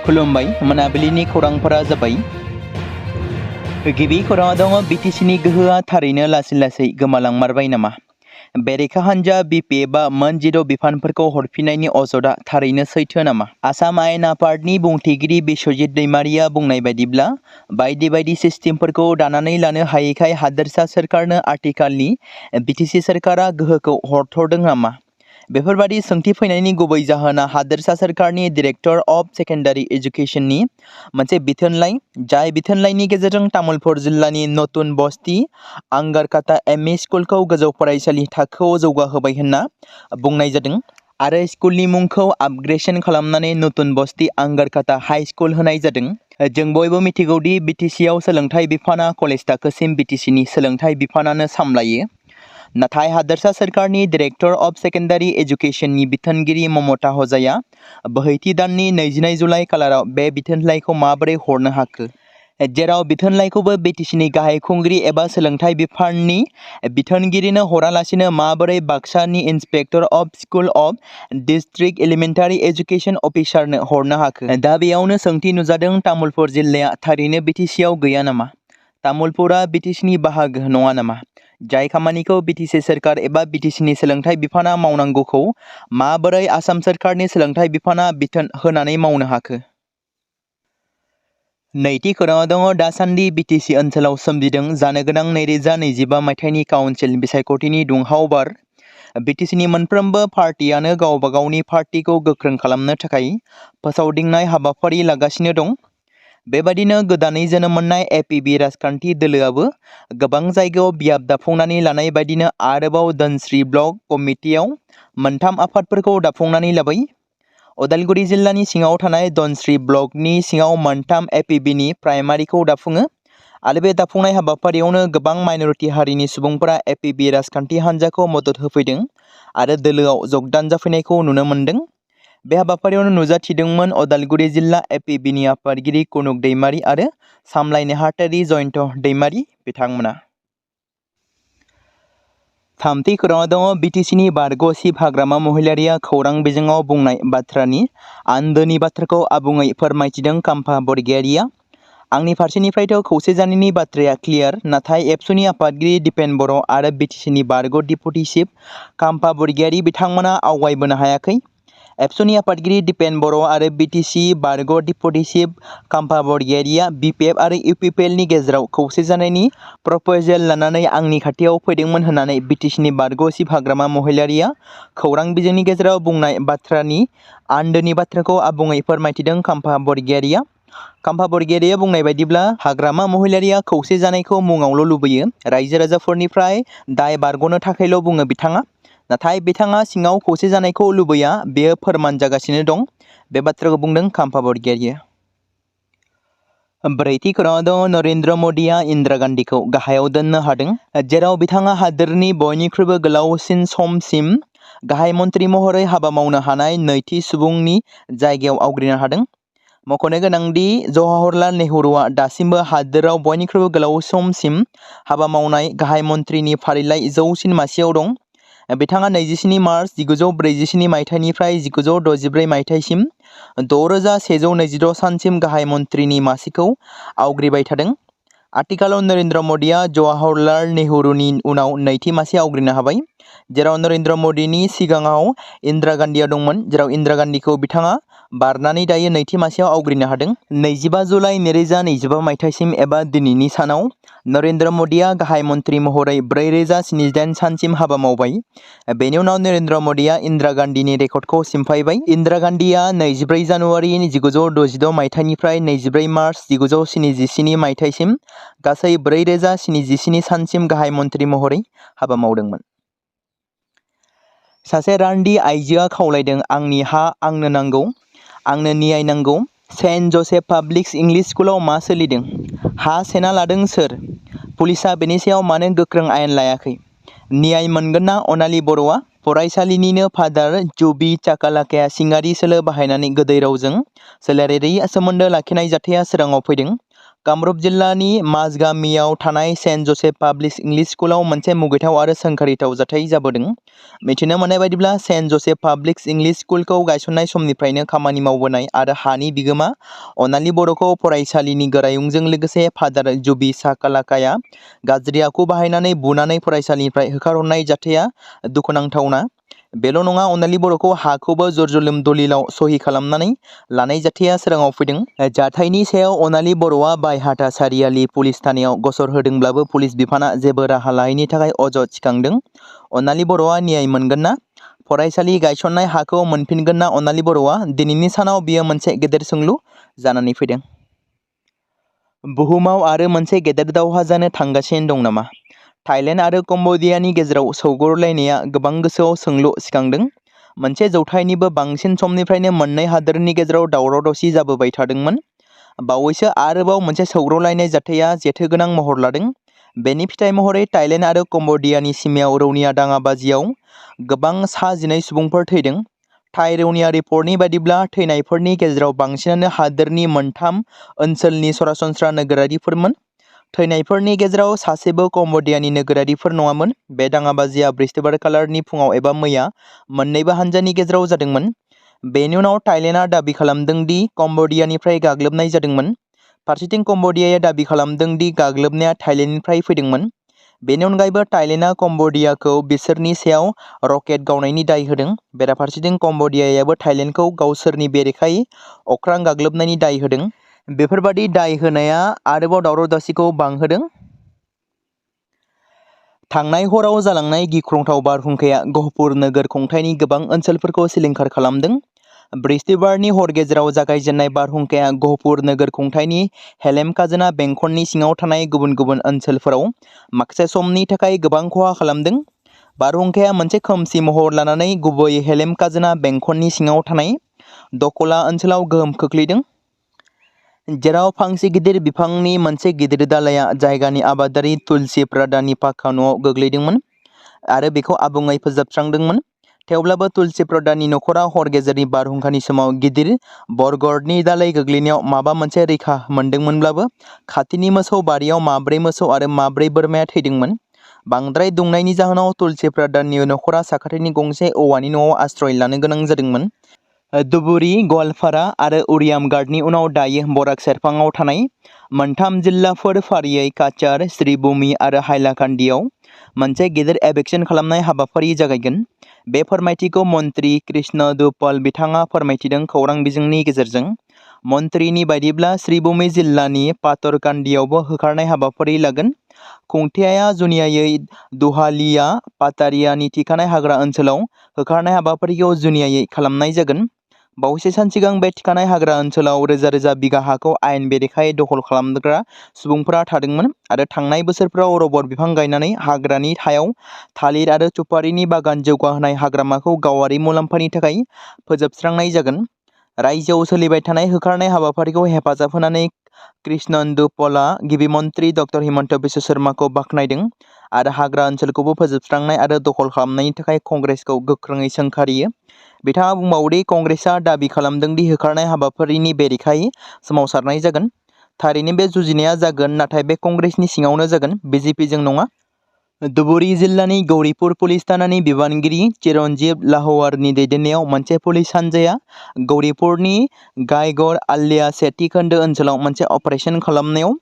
खुलुमबाय मोनाबिलिनि खौरांफोरा जाबाय। गिबि खौराङा दङ बिटिसिनि गोहोआ थारैनो लासै लासै गोमालांमारबाय नामा? बेरेखा हान्जा बिपिएफआ मोन 10 बिफानफोरखौ हरफिननायनि अजदआ थारैनो सैथो नामा? आसाम आयेन आफादनि बुंथिगिरि बिश्वजित दैमारिया बुंनाय बायदिब्ला बायदि बायदि सिस्टेमफोरखौ दानानै लानो हायैखाय हादोरसा सोरखारनो आथिखालनि बिटिसि सोरखारा गोहोखौ हरथ'दों नामा? बेफोरबादि सोंथि फैनायनि गुबै जाहोना हादोरसा सोरखारनि डाइरेक्टर अफ सेकेन्डारि एजुकेशननि मोनसे बिथोनलाइ, जाय बिथोनलाइनि गेजेरजों तामुलपुर जिल्लानि नतुन बस्ती आंगारकाटा एमइ स्कुलखौ गोजौ फरायसालि थाखोआव जौगाहोबाय होनना बुंनाय जादों आरो स्कुलनि मुंखौ आपग्रेडेशन खालामनानै नतुन बस्ती आंगारकाटा हाई स्कुल होनाय जादों। जों बयबो मिथिगौदि बिटिसिआव सोलोंथाइ बिफाना कलेज थाखोसिम बिटिसिनि सोलोंथाइ बिफानानो सामलायो। नाथाय हादोरसा सोरखारनि डाइरेक्टर अफ सेकेन्डारि एजुकेशननि बिथोनगिरि ममता हजाया बोहैथि दाननि 22 जुलाइ खालाराव बे बिथोनलाइखौ माबोरै हरनो हाखो? जेराव बिथोनलाइखौबो बिटिसिनि गाहाय खुंगिरि एबा सोलोंथाइ बिफाननि बिथोनगिरिनो हरालासिनो माबोरै बाक्सानि inspector of school of district elementary education अफिसारनो हरनो हाखो? दा बेयावनो सोंथि नुजादों, तामुलपुर जिल्लाया थारैनो बिटिसिआव गैया नामा? तामुलपुरा बिटिसिनि बाहागो नङा नामा? जाय खामानिखौ बिटिसि सोरखार एबा बिटिसिनि सोलोंथाइ बिफाना मावनांगौखौ माबोरै आसाम सोरखारनि सोलोंथाइ बिफाना बिथोन होनानै मावनो हाखो? नैथि खौराङाव दङ दासान्दि बिटिसि ओनसोलाव सोमजिदों जानो गोनां 2025 मायथाइनि काउन्सिल बिसायख'थिनि दुंहाव बार। बिटिसिनि मोनफ्रोमबो पार्टियानो गावबा गावनि पार्टिखौ गोख्रों खालामनो थाखाय फोसावदिंनाय हाबाफारि लागासिनो दं। बेबादिनो गोदानै जोनोम मोननाय एपिबि राजखान्थि दोलोआबो गोबां जायगायाव बियाब दाफुंनानै लानाय बायदिनो आरोबाव धोनस्री ब्लक कमिटियाव 3 आफादफोरखौ दाफुंनानै लाबाय। उदालगुरि जिल्लानि सिङाव थानाय धोनस्री ब्लकनि सिङाव 3 एपिबिनि प्राइमारिखौ दाफुङो आरो बे दाफुंनाय हाबाफारियावनो गोबां माइनरिटि हारिनि सुबुंफोरा एपिबि राजखान्थि हान्जाखौ मदद होफैदों आरो दोलोआव जगदान जाफैनायखौ नुनो मोन्दों। बे हाबाफारियावनो नुजाथिदोंमोन उदालगुरि जिल्ला एपिबिनि आफादगिरि कुनुक दैमारि आरो सामलाय नेहाथारि जयन्त दैमारि बिथांमोना। थामथि खौराङाव दङ बिटिसिनि बारग' चिफ हाग्रामा महिलारिया खौरां बिजोङाव बुंनाय बाथ्रानि आन्दोनि बाथ्राखौ आबुङै फोरमायथिदों खाम्फा बरगयारिया। आंनि फारसेनिफ्रायथ' खौसे जानायनि बाथ्राया क्लियार, नाथाय एबसुनि आफादगिरि दिपेन बर' आरो बिटिसिनि बारग' डिपुटि चिफ खाम्फा बरगयारि बिथांमोना आवगायबोनो हायाखै। एबसुनि आफादगिरि दिपेन बर' आरो बिटिसि बारग' डिपुटि चिफ खाम्फा बरगयारिया बिपिएफ आरो इउपिपिएलनि गेजेराव खौसे जानायनि प्रप'जेल लानानै आंनि खाथियाव फैदोंमोन होननानै बिटिसिनि बारग' चिफ हाग्रामा महिलारिया खौरां बिजोंनि गेजेराव बुंनाय बाथ्रानि आन्दोनि बाथ्राखौ आबुङै फोरमायथिदों खाम्फा बरगयारिया। खाम्फा बरगयारिया बुंनाय बायदिब्ला हाग्रामा महिलारिया खौसे जानायखौ मुङावल' लुबैयो, रायजो राजाफोरनिफ्राय दाय बारग'नो थाखायल' बुङो बिथाङा। नाथाय बिथाङा सिङाव खौसे जानायखौ लुबैया, बेयो फोरमान जागासिनो दं। बे बाथ्राखौ बुंदों खाम्फा बरगयारिया। ब्रैथि खौराङाव दङ नरेन्द्र मदिया इन्दिरा गान्धीखौ गाहायाव दोननो हादों, जेराव बिथाङा हादोरनि बयनिख्रुइबो गोलावसिन समसिम गाहाय मन्थ्रि महरै हाबा मावनो हानाय नैथि सुबुंनि जायगायाव आवग्रिनो हादों। मख'नो गोनांदि जवाहरलाल नेहुरुआ दासिमबो हादोराव बयनिख्रुइबो गोलाव समसिम हाबा मावनाय गाहाय मन्थ्रिनि फारिलाइ जौसिन मासियाव दं। बिथाङा 27 मार्च 1947 मायथाइनिफ्राय 1964 मायथाइसिम 6126 सानसिम गाहाय मन्थ्रिनि मासिखौ आवग्रिबाय थादों। आथिखालाव नरेन्द्र मदिया जवाहरलाल नेहुरुनि उनाव नैथि मासि आवग्रिनो हाबाय, जेराव नरेन्द्र मदिनि सिगाङाव इन्दिरा गान्धीया दंमोन, जेराव इन्दिरा गान्धीखौ बिथाङा बारनानै दायो नैथि मासियाव आवग्रिनो हादों। 25 जुलाइ 2025 मायथाइसिम एबा दिनैनि सानाव नरेन्द्र मदिया गाहाय मन्थ्रि महरै 4078 सानसिम हाबा मावबाय। बेनि उनाव नरेन्द्र मदिया इन्दिरा गान्धीनि रेकर्डखौ सिमफायबाय। इन्दिरा गान्धीया 24 जानुवारि 1966 मायथाइनिफ्राय 24 मार्च 1977 मायथाइसिम गासै 4077 सानसिम गाहाय मन्थ्रि महरै हाबा मावदोंमोन। सासे रान्दि आइजोआ खावलायदों, आंनि हा आंनो नांगौ, आंनो न्याय नांगौ। सेन्ट जसेफ पाब्लिक इंलिश स्कुलाव मा सोलिदों? हा सेना लादों सोर? पुलिसआ बेनि सायाव मानो गोख्रों आयेन लायाखै? न्याय मोनगोन ना अनालि बर'आ? फरायसालिनिनो फादार जुबि चाकालाकाया सिङारि सोलो बाहायनानै गोदै रावजों सोलेरारि सोमोन्दो लाखिनाय जाथाया सोराङाव फैदों। कामरुप जिल्लानि माजगामियाव थानाय सेन्ट जसेफ पाब्लिक इंलिश स्कुलाव मोनसे मुगैथाव आरो सोंखारिथाव जाथाय जाबोदों। मिथिनो मोननाय बायदिब्ला सेन्ट जसेफ पाब्लिक इंलिश स्कुलखौ गायसननाय समनिफ्रायनो खामानि मावबोनाय आरो हानि बिगोमा अनालि बर'खौ फरायसालिनि गोरायुंजों लोगोसे फादार जुबि साकालाकाया गाज्रि आखु बाहायनानै बुनानै फरायसालिनिफ्राय होखारहरनाय जाथाया दुखुनांथावना। बेल' नङा, अनालि बर'खौ हाखौबो जरजुलुम दलिलाव सहि खालामनानै लानाय जाथाया सोराङाव फैदों। जाथायनि सायाव अनालि बर'आ बायहाथा सारियालि पुलिस थानायाव गसर होदोंब्लाबो पुलिस बिफाना जेबो राहा लायैनि थाखाय अजद थिखांदों। अनालि बर'आ न्याय मोनगोन ना? फरायसालि गायसननाय हाखौ मोनफिनगोन ना अनालि बर'आ? दिनैनि सानाव बियो मोनसे गेदेर सोंलु जानानै फैदों। बुहुमाव आरो मोनसे गेदेर दावहा जानो थांगासिनो दं नामा? थाइलेण्ड आरो कम्बोडियानि गेजेराव सौग्रावलायनाया गोबां गोसोआव सोंलु सिखांदों। मोनसे जौथाइनिबो बांसिन समनिफ्रायनो मोननै हादोरनि गेजेराव दावराव-दावसि जाबोबाय थादोंमोन। बावैसो आरोबाव मोनसे सौग्रावलायनाय जाथाया जेथोगोनां महर लादों। बेनि फिथाइ महरै थाइलेण्ड आरो कम्बोडियानि सिमायाव रौनिया दाङाबाजियाव गोबां सा-12 सुबुंफोर थैदों। थाइ रौनिया रिपर्टनि बायदिब्ला थैनायफोरनि गेजेराव बांसिनानो हादोरनि मोनथाम ओनसोलनि सरासनस्रा नोगोरारिफोरमोन। थैनायफोरनि गेजेराव सासेबो कम्बोडियानि नोगोरारिफोर नङामोन। बे दाङाबाजिया बृहस्पतिबार खालारनि फुङाव एबा मैया मोन्नैबो हानजानि गेजेराव जादोंमोन। बेनि उनाव थाइलेण्डआ दाबि खालामदों दि कम्बोडियानिफ्राय गाग्लोबनाय जादोंमोन। फारसेथिं कम्बोडियाया दाबि खालामदों दि गाग्लोबनाया थाइलेण्डनिफ्राय फैदोंमोन। बेनि अनगायैबो थाइलेण्डआ कम्बोडियाखौ बिसोरनि सायाव रकेट गावनायनि दाय होदों। बेराफारसेथिं कम्बोडियायाबो थाइलेण्डखौ गावसोरनि बेरेखायै अख्रां गाग्लोबनायनि दाय होदों। बेफोरबादि दाय होनाया आरोबाव दावराव-दावसिखौ बांहोदों। थांनाय हराव जालांनाय गिख्रंथाव बारहुंखाया गहपुर नोगोर खुंथायनि गोबां ओनसोलफोरखौ सिलिंखार खालामदों। बृहस्पतिबारनि हर गेजेराव जागायजेननाय बारहुंखाया गहपुर नोगोर खुंथायनि हेलेम-खाजोना बेंखननि सिङाव थानाय गुबुन गुबुन ओनसोलफोराव माखासे समनि थाखाय गोबां खहा खालामदों। बारहुंखाया मोनसे खोमसि महर लानानै गुबैयै हेलेम-खाजोना बेंखननि सिङाव थानाय दकला ओनसोलाव गोहोम खोख्लैदों, जेराव फांसे गिदिर बिफांनि मोनसे गिदिर दालाइया जायगानि आबादारि तुलसि प्रधाननि पाका न'आव गोग्लैदोंमोन आरो बेखौ आबुङै फोजोबस्रांदोंमोन। थेवब्लाबो तुलसि प्रधाननि नखरा हर गेजेरनि बारहुंखानि समाव गिदिर बरगदनि दालाइ गोग्लैनायाव माबा मोनसे रैखा मोनदोंमोनब्लाबो खाथिनि मोसौ बारियाव 4 मोसौ आरो 4 बोरमाया थैदोंमोन। बांद्राय दुंनायनि जाहोनाव तुलसि प्रधाननि नखरा साखाथिनि गंसे औवानि न'आव आश्रय लानो गोनां जादोंमोन। धुबुरी, गवालपारा आरो उरियामगढ़नि उनाव दायो बराक सेरफाङाव थानाय मोनथाम जिल्लाफोर फारियै काछार, श्रीभूमि आरो हाइलाकान्दियाव मोनसे गिदिर एभेक्सन खालामनाय हाबाफारि जागायगोन। बे फोरमायथिखौ मन्त्रि कृष्ण दुपल बिथाङा फोरमायथिदों खौरां बिजोंनि गेजेरजों। मन्थ्रिनि बायदिब्ला श्रीभूमि जिल्लानि पातरकान्दियावबो होखारनाय हाबाफारि लागोन। खुंथाया जुनियायै दुहालिया पाटारियानि थिखानाय हाग्रा ओनसोलाव होखारनाय हाबाफारिखौ जुनियायै खालामनाय जागोन। बावैसो सान सिगां बे थिखानाय हाग्रा ओनसोलाव रोजा रोजा बिगा हाखौ आयेन बेरेखायै दखल खालामग्रा सुबुंफोरा थादोंमोन आरो थांनाय बोसोरफ्राव रबर बिफां गायनानै हाग्रानि हायाव थालिर आरो सुपारिनि बागान जौगाहोनाय हाग्रामाखौ गावारि मुलाम्फानि थाखाय फोजोबस्रांनाय जागोन। रायजोआव सोलिबाय थानाय होखारनाय हाबाफारिखौ हेफाजाब होनानै कृष्णन दुपलआ गिबि मन्त्रि डक्टर हिमन्त बिश्व शर्माखौ बाख्नायदों आरो हाग्रा ओनसोलखौबो फोजोबस्रांनाय आरो दखल खालामनायनि थाखाय कंग्रेसखौ गोख्रोङै सोंखारियो। बिथाङा बुंबावो दि कंग्रेसआ दाबि खालामदों दि होखारनाय हाबाफारिनि बेरेखायै सोमावसारनाय जागोन। थारैनो बे जुजिनाया जागोन, नाथाय बे कंग्रेसनि सिङावनो जागोन, बिजेपिजों नङा। धुबुरी जिल्लानि गौरीपुर पुलिस थानानि बिबानगिरि चिरन्जीव लाहवारनि दैदेननायाव मोनसे पुलिस हानजाया गौरीपुरनि गायगर आलिया सेथि खोन्दो ओनसोलाव मोनसे अपारेसन खालामनायाव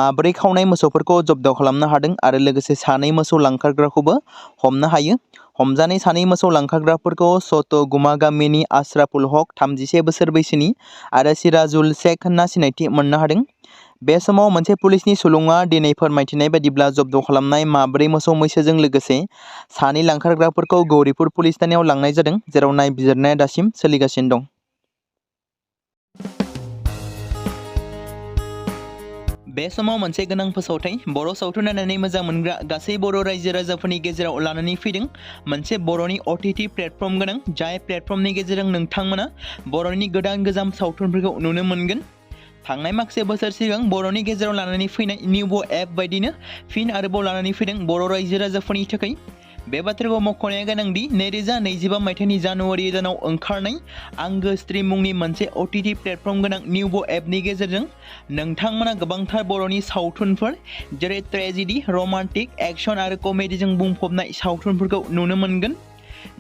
4 खावनाय मोसौफोरखौ जब्द खालामनो हादों आरो लोगोसे 2 मोसौ लांखारग्राखौबो हमनो हायो। हमजानाय 2 मोसौ लांखारग्राफोरखौ सतगुमा गामिनि आशराफुल हक 31 बोसोर बैसोनि आरो सिराजुल शेख होनना सिनायथि मोननो हादों। बे समाव मोनसे पुलिसनि सुलुङा दिनै फोरमायथिनाय बायदिब्ला जब्द खालामनाय 4 मोसौ मैसोजों लोगोसे 2 लांखारग्राफोरखौ गौरीपुर पुलिस थानायाव लांनाय जादों, जेराव नायबिजिरनाया दासिम सोलिगासिनो दं। बे समाव मोनसे गोनां फोसावथाय बर' सावथुन नायनानै मोजां मोनग्रा गासै बर' रायजो राजाफोरनि गेजेराव लानानै फैदों मोनसे बर'नि OTT प्लेटफर्म गोनां, जाय प्लेटफर्मनि गेजेरजों नोंथांमोना बर'नि गोदान गोजाम सावथुनफोरखौ नुनो मोनगोन। थांनाय माखासे बोसोर सिगां बर'नि गेजेराव लानानै फैनाय निउबो एप बायदिनो फिन आरोबाव लानानै फैदों बर' रायजो राजाफोरनि थाखाय। बे बाथ्राखौ मख'नाया गोनांदि 2025 मायथाइनि जानुवारि दानाव ओंखारनाय आंगो स्ट्रीम मुंनि मोनसे OTT प्लेटफर्म गोनां निउबो एपनि गेजेरजों नोंथांमोना गोबांथार बर'नि सावथुनफोर जेरै ट्रेजेडी, रमान्टिक, एक्शन आरो कमेडीजों बुंफबनाय सावथुनफोरखौ नुनो मोनगोन।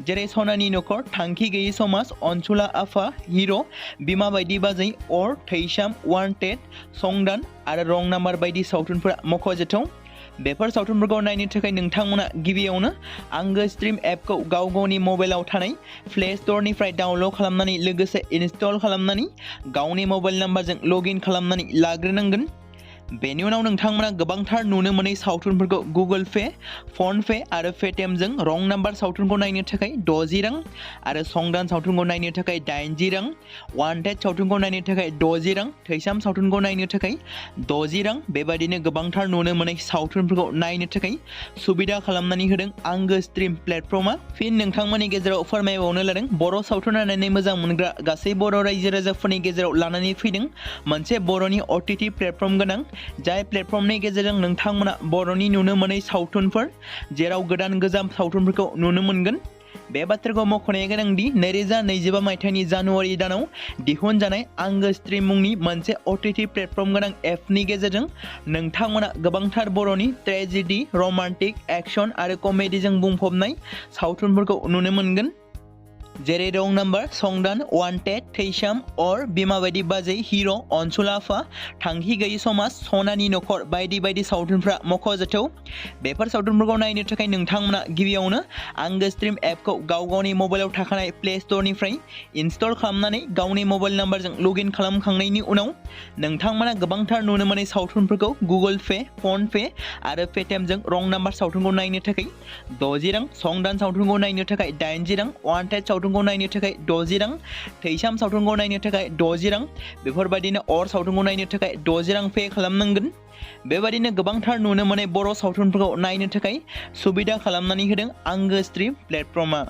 जेरै सनानि नखर, थांखि गैयै समाज, अनसुला आफा, हिर', बिमा बायदि बाजै, अर, थैसाम, वान्टेड, संदान आरो रं नाम्बार बायदि सावथुनफोरा मख'जाथाव। बेफोर सावथुनफोरखौ नायनो थाखाय नोंथांमोना गिबियावनो आंगो स्ट्रीम एपखौ गावनि मबाइलाव थानाय प्ले स्ट'रनिफ्राय डाउनल'ड खालामनानै लोगोसे इनस्टल खालामनानै गावनि मबाइल नाम्बारजों लगइन खालामनानै लाग्रोनांगोन। बेनि उनाव नोंथांमोना गोबांथार नुनो मोनै सावथुनफोरखौ गुगोल पे, फन पे आरो पेटिएमजों रं नाम्बार सावथुनखौ नायनो थाखाय 60 रां आरो संदान सावथुनखौ नायनो थाखाय 80 रां, वान्टेड सावथुनखौ नायनो थाखाय 60 रां, थैसाम सावथुनखौ नायनो थाखाय 60 रां बेबायदिनो गोबांथार नुनो मोनै सावथुनफोरखौ नायनो थाखाय सुबिदा खालामनानै होदों आंगो स्ट्रीम प्लेटफर्मा। फिन नोंथांमोननि गेजेराव फोरमायबावनो लादों बर' सावथुन नायनानै मोजां मोनग्रा गासै बर' रायजो राजाफोरनि गेजेराव लानानै फैदों मोनसे बर'नि OTT प्लेटफर्म गोनां जाय प्लेटफर्मनि गेजेरजों नोंथांमोना बर'नि नुनो मोनै सावथुनफोर जेराव गोदान गोजाम सावथुनफोरखौ नुनो मोनगोन। बे बाथ्राखौ मख'नाया गोनांदि 2025 मायथाइनि जानुवारि दानाव दिहुनजानाय आंगो स्ट्रीम मुंनि मोनसे OTT प्लेटफर्म गोनां एपनि गेजेरजों नोंथांमोना गोबांथार बर'नि ट्रेजेडी, रमान्टिक, एक्शन आरो कमेडीजों बुंफबनाय सावथुनफोरखौ नुनो मोनगोन। जेरै रं नाम्बार, संदान, वान्टेड, थैसाम, अर, बिमा बायदि बाजै, हिर', अनसुला आफा, थांखि गैयै समाज, सनानि नखर बायदि बायदि सावथुनफ्रा मख'जाथाव। बेफोर सावथुनफोरखौ नायनो थाखाय नोंथांमोना गिबियावनो आंगो स्ट्रीम एपखौ गावनि मबाइलाव थाखानाय प्ले स्ट'रनिफ्राय इनस्टल खालामनानै गावनि मबाइल नाम्बारजों लगइन खालामखांनायनि उनाव नोंथांमोना गोबांथार नुनो मोनै सावथुनफोरखौ गुगोल पे, फन पे आरो पेटिएमजों रं नाम्बार सावथुनखौ नायनो थाखाय 60 रां, संदान सावथुनखौ नायनो थाखाय 80 रां, वान्टेड सावथुनखौ नायनो थाखाय 60 रां, थैसाम सावथुनखौ नायनो थाखाय 60 रां बेफोरबायदिनो अर सावथुनखौ नायनो थाखाय 60 रां पे खालामनांगोन। बेबायदिनो गोबांथार नुनो मोनै बर' सावथुनफोरखौ नायनो थाखाय सुबिदा खालामनानै होदों आंगो स्ट्रीम प्लेटफर्मा।